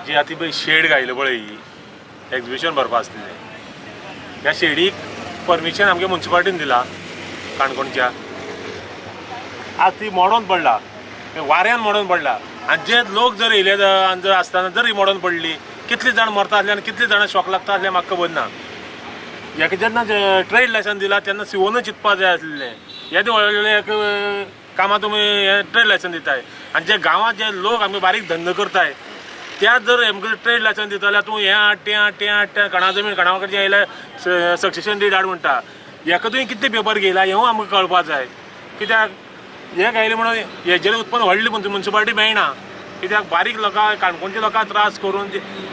जी आतां पळय शेड घायले पळय ही एक्झिबिशन भरपा आसलें, ह्या शेडीक परमिशन आमगे मुन्सिपालिटीन दिला काणकोणच्या. आज ती मोडोन पडला, वाऱ्यान मोडोन पडला. आनी जे लोक जर येयले आनी जर आसतना जर ही मोडोन पडली कितली जाण मरता आसले आनी कितली जाणां शॉक लागता आसले म्हाका खबर ना. हेका जेन्ना ट्रेड लायसन्स दिला तेन्ना सिवोनूय चिंतपा जाय आसलें. येदें व्हडलें एक कामां तुमी हें ट्रेड लायसन्स दिताय आनी जे गांवांत जे लोक आमी बारीक धंदो करताय त्या जर आमकां ट्रेड लायसन्स दिता जाल्यार तूं हें हाड तें हाड तें हाड तें कणा जमीन कणा कडच्यान येयल्यार सक्सेशन did हाड म्हणटा. हेका तुवें कितले पेपर घेयला हेंवूय आमकां कळपा जाय. कित्याक हें घायलें म्हणून हेजेर उत्पन्न व्हडलें मुन्सिपालिटी मेळना. कित्याक बारीक लोकांक काणकोणच्या लोकांक त्रास करून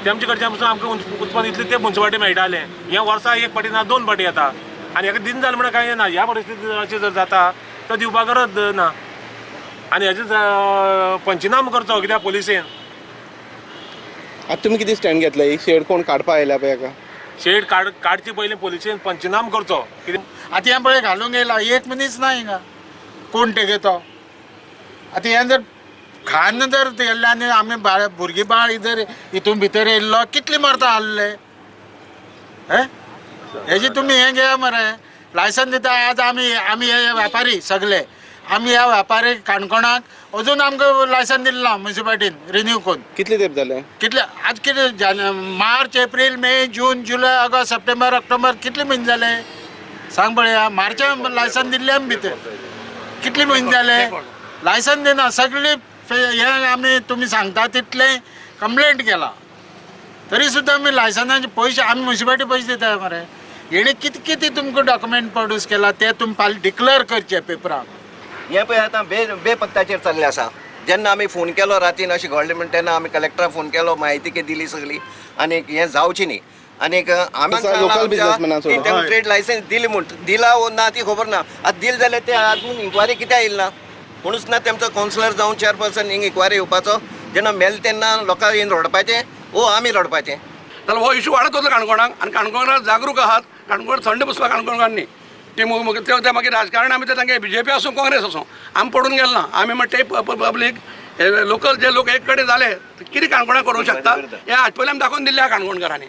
तेमचे कडच्यान पसून आमकां उत्पन्न इतलें तें मुन्सिपालिटी मेळटालें. हें वर्सा एक फावटी ना दोन फावटी येता आनी हेका दिन जालें म्हणून कांय ना. ह्या परिस्थितीत अशें जर जाता तो दिवपा गरज ना आनी हेजे पंचनामा करचो कित्याक पोलिसेन. आतां तुमी कितें स्टँड घेतला? ही शेड कोण काडपा आयल्या पळय हेका शेड काडचे पयलीं पोलिसेन पंचनामा करचो. कितें आतां हें पळय घालूंक येयला एक मनीस ना हिंगा कोण तेगे तो. आतां हें जर खान जर गेल्ले आनी आमी भुरगीं बाळ जर हितून भितर येयल्लो कितली मरता आहले. हे हेजी तुमी हें घेया मरे लायसन्स दिता. आज आमी आमी हे व्यापारी सगळे आमी ह्या व्यापारी काणकोणाक अजून आमकां लायसन्स दिलें ना मुन्सिपालिटीन रिन्यू करून. कितले तेंप जाले? कितले आज कितें मार्च एप्रील मे जून जुलय ऑगस्ट सप्टेंबर ऑक्टोबर कितले म्हयने जाले सांग पळया. मार्चान लायसन्स दिल्लें आमी भितर कितले म्हयने जाले लायसन्स दिना. सगळी हें आमी तुमी सांगता तितलें कंप्लेंट केला तरी सुद्दां आमी लायसनाचे पयशे आमी मुन्सिपालिटी पयशे दिता मरे. हेणें कितें कितें तुमकां डॉक्युमेंट प्रोड्यूस केला ते तुमी फाल्यां डिक्लेअर करचे पेपराक. हें पळय आतां बेपत्ताचेर चल्लें आसा. जेन्ना आमी फोन केलो रातीन अशें घडलें म्हण तेन्ना आमी कलेक्टराक फोन केलो, म्हायती कितें दिली सगळी आनी हें जावचें न्ही. आनीक आमी तांकां ट्रेड लायसन्स दिली म्हूण दिला वो ना ती खबर ना. आतां दिलें जाल्यार ते आजून इन्क्वायरी कित्याक येयली ना? कोणूच ना तेमचो कावन्सिलर जावं चेअरपर्सन हिंग इन्क्वायरी येवपाचो. जेन्ना मेले तेन्ना लोकांक येवन रडपाचें वो आमी रडपाचें. जाल्यार हो इशू वाडत वतलो काणकोणाक आनी काणकोणाक जागरूक आहात. काणकोण थंड बसला काणकोणकारांनी ती ते मागीर राजकारण आमी ते तांगे बीजेपी आसूं काँग्रेस आसूं आमी पडून गेले ना. आमी म्हणटा पब्लीक लोकल जे लोक एक कडेन जाले कितें काणकोणाक करूंक शकता हें आज पयलीं आमी दाखोवन दिल्लें आहा काणकोणकारांनी.